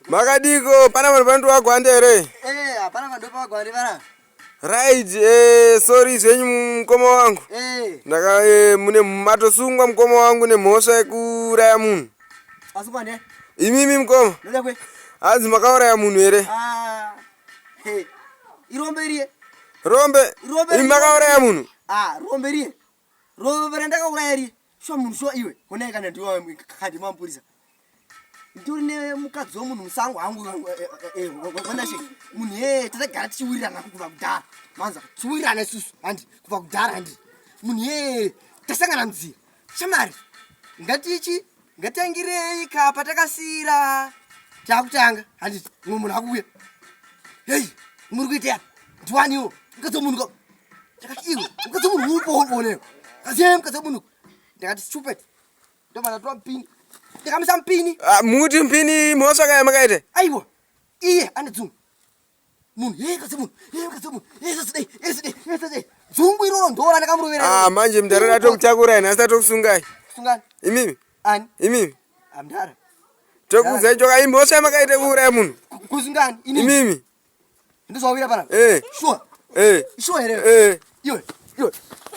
Makadiko pana vanhu panotova gwande here? Eh, hapana vanhu pa gwande pana. Right, eh, sorry zvenyu mukoma wangu. Eh. Ndaka eh, mune matosungwa mukoma wangu nemhosva yekuuraya munhu. Asungwa ndiani? Imimi mukoma. Ndoda kwe. Hanzi makauraya munhu here? Ah. Hey. Irombe riye. Rombe. Rombe. Imi makauraya munhu? Ah, rombe riye. Rombe randakauraya riye. Shuwa munhu shuwa iwe. Honai kana ndiwe kandi mamupurisa. Nditori nemukadzi wemunhu musango hangu wanashe. Munhu yee takagara tichiwirirana kubva kudhara. Manza tichiwirirana isusu handi kubva kudhara handi. Munhu yee tasangana munzira. Shamari ngatichi ngatangirei ka patakasiira takutanga handiti mumwe munhu akuuya. Hei muri kuita ndiwaniwo mukadzi wemunhu ka ndakati iwe mukadzi wemunhu upo uonewo. Kazi mukadzi wemunhu ndakati stupid. Ndobva ndatora mpini. Ndikamisa mpini. Ah, muti mpini mhosva kaya makaita? Aiwa. Iye ane dzungu. Munhu yeye kazi munhu. Yeye kazi munhu. Yeye sidei. Yeye sidei. Yeye sidei. Dzungu iroro ndora ndakamuroverera. Ah, manje mdara ndatokuchakurai nhasi tatokusungai. Sungani. Imimi. Ani? Imimi. Ah, mdara. Tokuudzai choka imhosva yamakaita kuuraya munhu. Kusungani? Inini. Imimi. Ndozvawira panapa. Eh. Sure. Eh. Sure here. Eh. Iwe. Iwe.